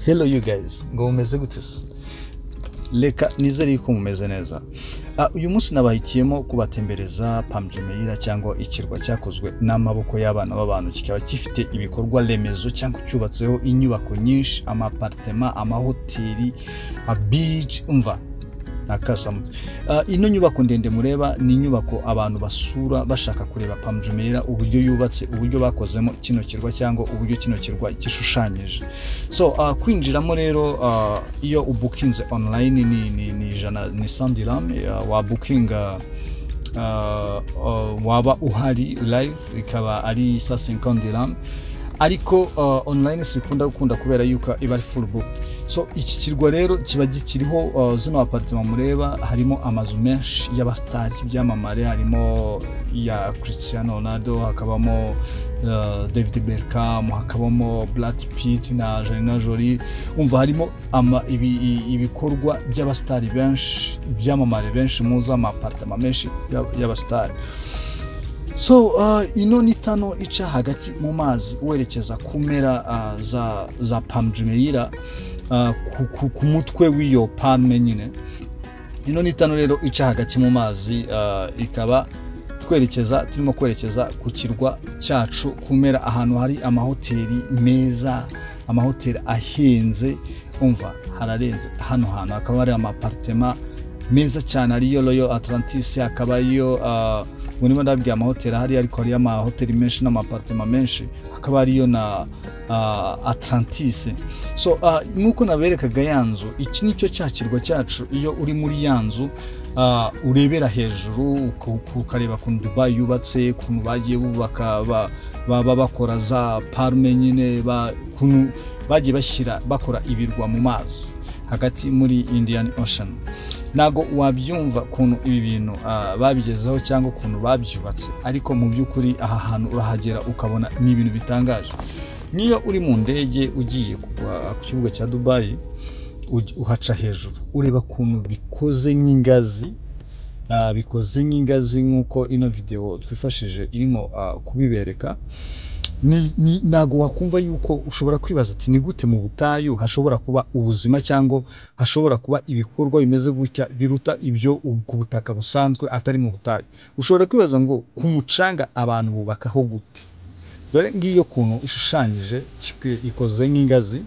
Hello you guys, ngo mumeze gute se? Reka nizere yuko mumeze neza. Uyu munsi nabahitiyemo kubatembereza Palm Jumeirah, cyangwa ikirwa cyakozwe n'amaboko y'abana b'abantu, kikaba gifite ibikorwa remezo cyangwa cyubatseho inyubako nyinshi, ama apartment, amahoteli, beach, umva nakasamutwe. Ino nyubako ndende mureba ni inyubako abantu basura bashaka kureba Palm Jumeirah, uburyo yubatse, uburyo bakozemo kino kirwa cyangwa uburyo kino kirwa gishushanyije. So kwinjiramo rero, iyo ubukinze online ni 100, ni 100 dirham, wabukinga waba uhari live ikaba ari 150 dirham, ariko online sibikunda gukunda kubera yuko iba ari full book. So iki kirwa rero kiba kiriho zino apartment mureba, harimo amazu menshi y'abasitari, byamamare, harimo iya Cristiano Ronaldo, hakabamo David Beckham, hakabamo Brad Pitt na Angelina Jolie. Umva, harimo ibikorwa by'abasitari benshi, ibyamamare benshi muzi, ama apartment menshi y'abasitari. So ino ni tunnel ica hagati mu mazi werekeza ku mpera za Palm Jumeirah, ku mutwe w'iyo palme nyine. Ino ni tunnel rero ica hagati mu mazi, ikaba twerekeza, turimo kwerekeza ku kirwa cyacu ku mpera, ahantu hari amahoteli meza, amahoteli ahenze. Umva, hararenze hano hantu. Hakaba hari ama apartment meza cyane, ariyo Royal Atlantis, hakaba ariyo ngo niba ndabwiye amahoteli ahari, ariko hariyo amahoteli menshi n'ama apartment menshi, hakaba hariyo na Atlantis. So nk'uko naberekaga ya nzu, iki nicyo cya kirwa cyacu. Iyo uri muri ya nzu urebera hejuru ukareba ukuntu Dubai yubatse, ukuntu bagiye bubaka, baba bakora za palme nyine, ukuntu bagiye bashyira, bakora ibirwa mu mazi hagati muri Indian Ocean. Ntabwo wabyumva ukuntu ibi bintu babigezeho cyangwa ukuntu babyubatse, ariko mu by'ukuri aha hantu urahagera ukabona ni ibintu bitangaje. Niyo uri mu ndege ugiye kugwa ku kibuga cya Dubai, uhaca hejuru, ureba ukuntu bikoze nk'ingazi, bikoze nk'ingazi nk'uko ino video twifashije irimo kubibereka. Ntabwo wakumva yuko ushobora kwibaza ati: "Ni gute mu butayu hashobora kuba ubuzima cyangwa hashobora kuba ibikorwa bimeze gutya biruta ibyo ku butaka busanzwe atari mu butayu?" Ushobora kwibaza ngo ku mucanga abantu bubakaho gute? Dore ngiyo kuntu ishushanyije, ikoze nk'ingazi,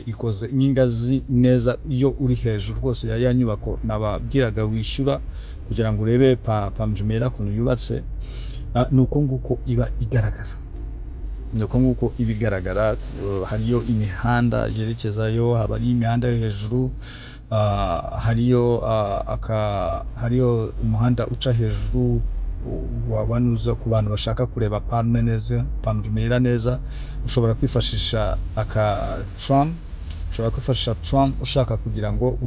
ikoze nk'ingazi neza. Iyo uri hejuru rwose ya nyubako nababwiraga wishyura kugira ngo urebe Palm Jumeirah ukuntu yubatse, ni uko nguko iba igaragara, ni uko nguko iba igaragara. Hariyo imihanda yerekezayo, haba ari imihanda yo hejuru, hariyo hariyo umuhanda uca hejuru wabanuza ku bantu bashaka kureba palme neza, Palm Jumeirah neza. Ushobora kwifashisha aka tram, ushobora kwifashisha tram ushaka kugira ngo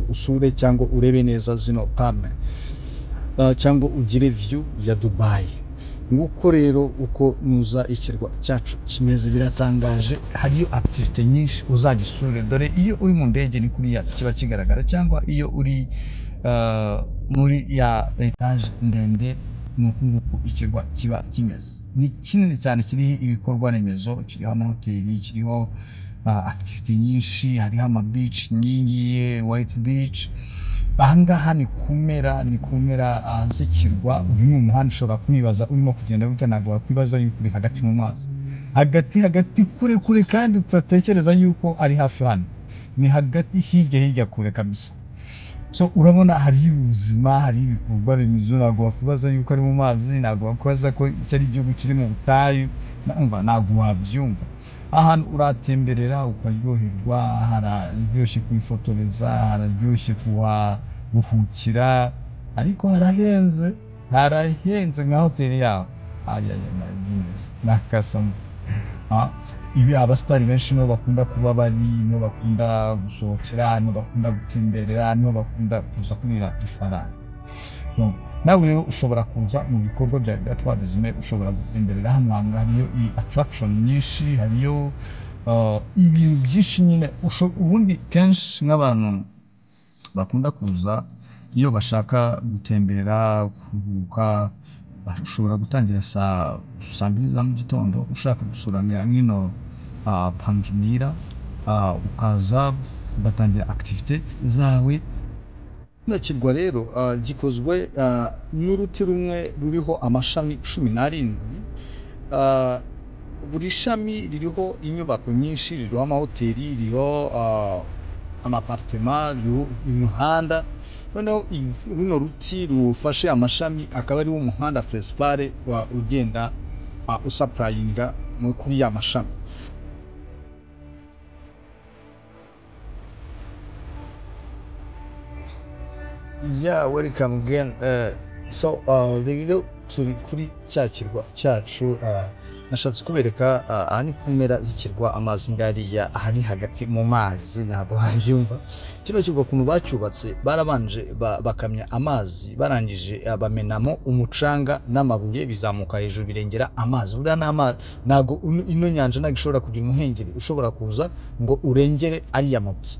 usure cyangwa urebe neza zino palme, cyangwa ugire view ya Dubai. Nguko rero uko nuza ikirwa cyacu kimeze, biratangaje, hariyo activité nyinshi, uzagisure. Dore iyo uri mu ndege ni kuriya kiba kigaragara, cyangwa iyo uri muri ya etaje ndende, ni uku nguku ikirwa kiba kimeze. Ni kinini cyane, kiriho ibikorwa remezo, kiriho amahoteli, kiriho activité nyinshi, hariho ama beach ngiyi White Beach. Ahangaha ni ku mpera z'ikirwa. Uyu ni umuhanda ushobora kwibaza, urimo kugenda gutya ntabwo wakwibaza yuko uri hagati mu mazi, hagati hagati, kure kure, kandi utatekereza yuko ari hafi hano. Ni hagati, hirya hirya kure kabisa. So urabona hariho ubuzima, hariho ibikorwa remezo, ntabwo wakwibaza yuko ari mu mazi, ntabwo wakwibaza ko iki ari igihugu kiri mu butayu. Umva, ntabwo wabyumva. Ahantu uratemberera ukaryoherwa, hararyoshye kwifotoreza, hararyoshye kuharuhukira, ariko harahenze, harahenze nka hoteli yaho. Nakasamo ibi, abasitari benshi niho bakunda kuba bari, niho bakunda gusohokera, niho bakunda gutemberera, niho bakunda kuza kurira ifaranga. Nawe rero ushobora kuza mu bikorwa bya tourism, ushobora gutemberera hano hantu, hariyo attraction nyinshi, hariyo ibintu byinshi nyine. Ubundi kenshi nk'abantu bakunda kuza iyo bashaka gutembera, kuruhuka, ushobora gutangira saa 2 za mu gitondo ushaka gusura nk'ino Palm Jumeirah. Ukaza ugatangira activité zawe. Kino kirwa rero gikozwe n'uruti rumwe ruriho amashami 17. Buri shami ririho inyubako nyinshi, ririho amahoteli, ririho ama appartement, ririho imihanda. Noneho runo ruti rufashe amashami akaba ariwo muhanda principal ugenda usupplyinga kuri ya mashami. Yeah, welcome again. So rero turi kuri cya kirwa cyacu. Nashatse kubereka aha ni ku mpera z'ikirwa, amazi ngariya, aha ni hagati mu mazi, ntabwo wabyumva. Kino kirwa ukuntu bacyubatse, barabanje bakamya amazi, barangije bamenamo umucanga n'amabuye, bizamuka hejuru birengera amazi. Buriya n'amazi ntabwo ino nyanja ntabwo ishobora kugira umuhengeri ushobora kuza ngo urengere ariya mabuye,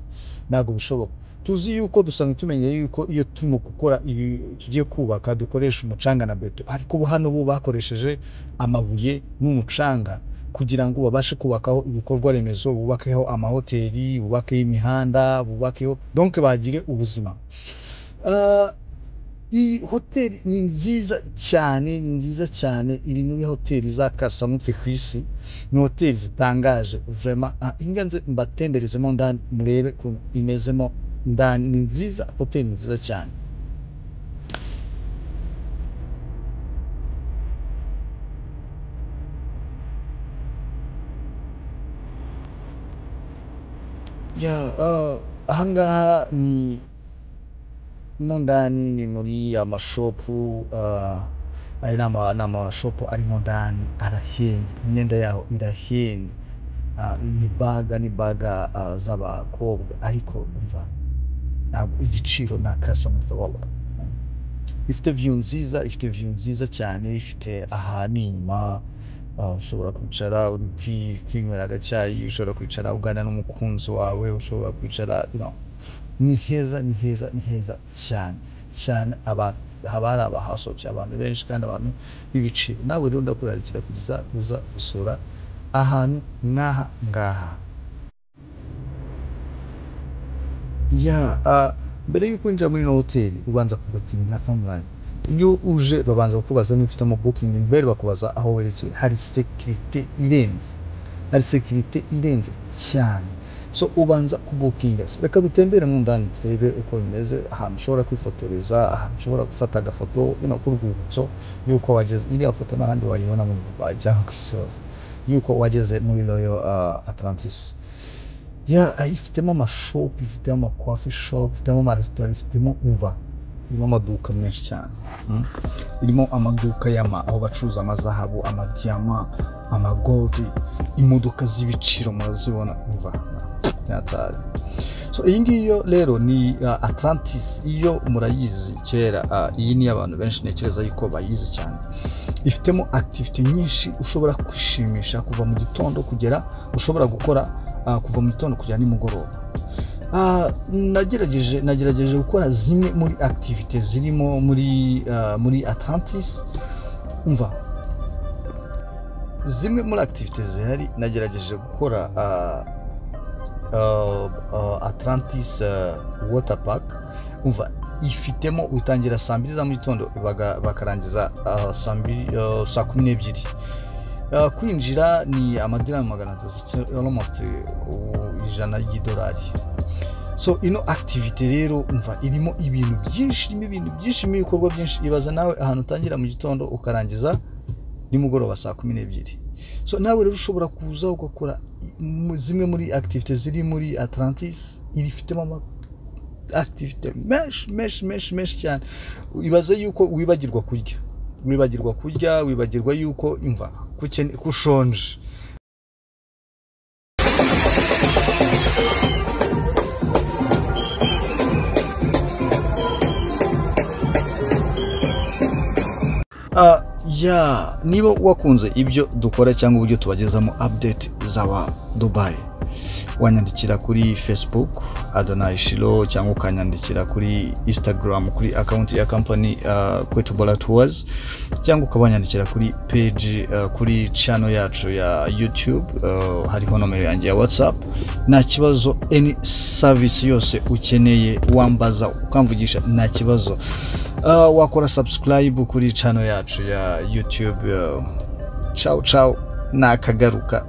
ntabwo bishoboka. Tuzi yuko dusanzwe tumenye yuko iyo turimo gukora ibi tugiye kubaka dukoresha umucanga na beto, ariko ubu hano bo bakoresheje amabuye n'umucanga kugira ngo babashe kubakaho ibikorwa remezo, bubakeho amahoteli, bubakeho imihanda, bubakeho, donc bagire ubuzima. Iyi hoteli ni nziza cyane, ni nziza cyane, iri muri hoteli z'akasamutwe ku isi, ni hoteli zitangaje vraiment. Inga nze mbatemberezemo ndani murebe ukuntu imezemo ndani, ni nziza, hoteli nziza cyane. Yeah, ahangaha ni mo ndani, ni muri amashopu. Aya ni amashopu arimo ndani, arahenze, imyenda yaho irahenze. Ni bag, ni bag z'abakobwa, ariko umva ntabwo igiciro ni akasamutwe wallah. Ifite view nziza, ifite view nziza cyane, ifite ahantu inyuma ushobora kwicara uri kwinywera agacyayi, ushobora kwicara uganira n'umukunzi wawe, ushobora kwicara, ni heza, ni heza, ni heza cyane cyane. Abantu haba hari abahasohokeye, abantu benshi kandi abantu b'ibiciro. Nawe rero ndakurarikira kuza uza gusura ahantu nk'aha ngaha. Yeah, mbere y'uko winjira muri ino hoteli ubanza kubookinga online. Iyo uje babanza kukubaza niba ufitemo booking, mbere bakubaza aho werekeye. Hari sécurité irenze, hari sécurité irenze cyane, so ubanza kubookinga. So, reka dutembere mu ndani turebe uko bimeze, ahantu ushobora kwifotoreza, ahantu ushobora gufata agafoto k'urwibutso y'uko wageze. Iriya foto n'ahandi wayibona muri Dubai cyangwa ku isi hose, y'uko wageze muri Royal Atlantis. Yeah, ifitemo amashopu, ifitemo ama coffee shop, ifitemo amaresitora, ifitemo, umva, irimo amaduka menshi cyane. Irimo amaduka y'ama aho bacuruza amazahabu, amadiyama, ama gold, imodoka z'ibiciro murazibona, umva nyatari. So iyi ngiyi yo rero ni Atlantis, iyo murayizi kera. Iyi ni abantu benshi ntekereza yuko bayizi cyane. Ifitemo activity nyinshi ushobora kwishimisha kuva mu gitondo kugera, ushobora gukora kuva mu gitondo kugera nimugoroba. Nagerageje gukora zimwe muri activity zirimo muri Atlantis. Umva, zimwe muri activity zihari nagerageje gukora Atlantis Water Park. Umva, ifitemo utangira saa 2 za mu gitondo bakarangiza saa 2, saa 12. Kwinjira ni amadiramu 300, almost 100 y'idolari. So ino activity rero umva irimo ibintu byinshi, irimo ibintu byinshi, irimo ibikorwa byinshi. Ibaza nawe ahantu utangira mu gitondo ukarangiza nimugoroba saa 12. So nawe rero ushobora kuza ugakora zimwe muri activity ziri muri Atlantis. Irifitemo ama activity menshi menshi menshi menshi cyane. Ibaze yuko wibagirwa kurya, wibagirwa kurya, wibagirwa yuko imva kushonje. Ya, niba wakunze ibyo dukora cyangwa uburyo tubagezamo update z'aba Dubai, wanyandikira kuri Facebook. Adonai Shilo, cyangwa ukanyandikira kuri Instagram kuri account ya company Kwetu Bora Tours, cyangwa ukaba wanyandikira kuri page, kuri channel yacu ya YouTube, hariho nomero yanjye ya WhatsApp. Nta kibazo, any service yose ukeneye wambaza ukamvugisha, nta kibazo. Wakora subscribe kuri channel yacu ya YouTube. Ciao ciao, nakagaruka.